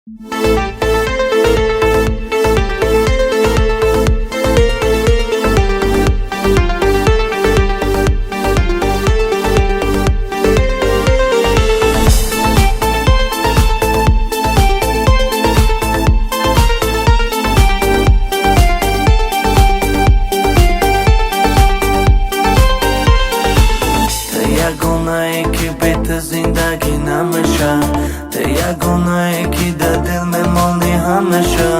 Ту ягонае, ки бе ту зиндагӣ намеша. Ту ягонае, ки дар дил мемонӣ ҳамеша.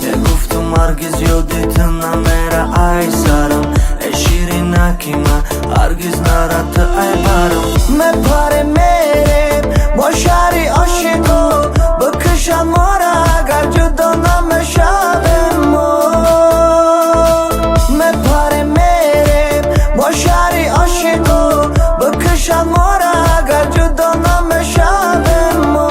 Мегуфтум, ҳаргиз ёди ту намера ай сарам. Э, ширинаки ма, ҳаргиз нара ту ай барам. Мепаре, мерем бо шаҳри ошиқо. Бикушанд мора, агар ҷудо намешавем мо. Мепаре, мерем бо шаҳри ошиқо. Бикушанд мора, агар ҷудо намешавем мо.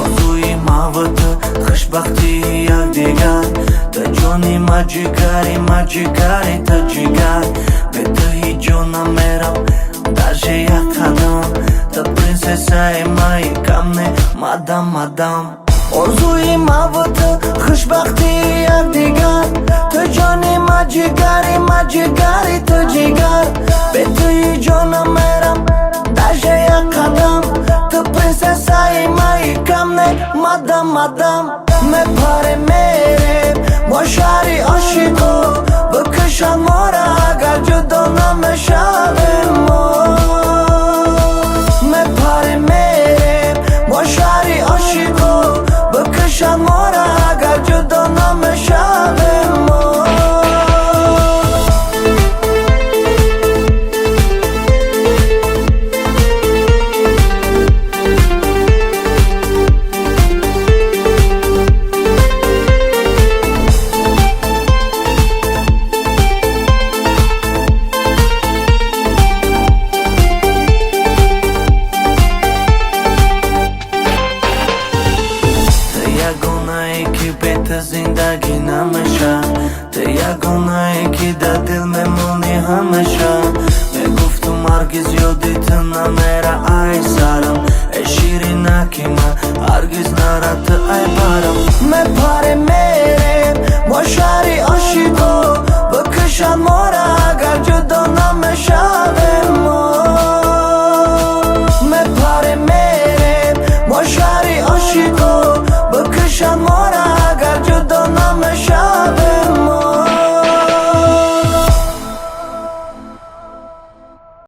Орзуи маву ту хушбахтии якдигар. Ту ҷони ма, ҷигари ма, ҷигари ту ҷигар. Бе ту ҳеҷ ҷо намерам, даже як қадам. Ту принсессаи маи, кам не, мадам, мадам. Орзуи маву ту хушбахтии якдигар. Ту ҷони ма, ҷигари ма, ҷигари ту ҷигар. Бе ту ҳеҷ ҷо намерам, даже як қадам. Ту принсессаи маи, кам не, мадам, мадам. Мепаре, мерем бо шаҳри ошиқо. Бикушанд мора, агар ҷудо намешавем мо. Мепаре, мерем бо шаҳри ошиқо. Бикушанд мора, агар ҷудо намешавем мо. Ту ягонае, ки бе ту зиндагӣ намеша. Ту ягонае, ки дар дил мемонӣ ҳамеша. Мегуфтум, ҳаргиз ёди ту намера ай сарам. Э, ширинаки ма, ҳаргиз нара ту ай барам. Мепаре, мерем бо шаҳри.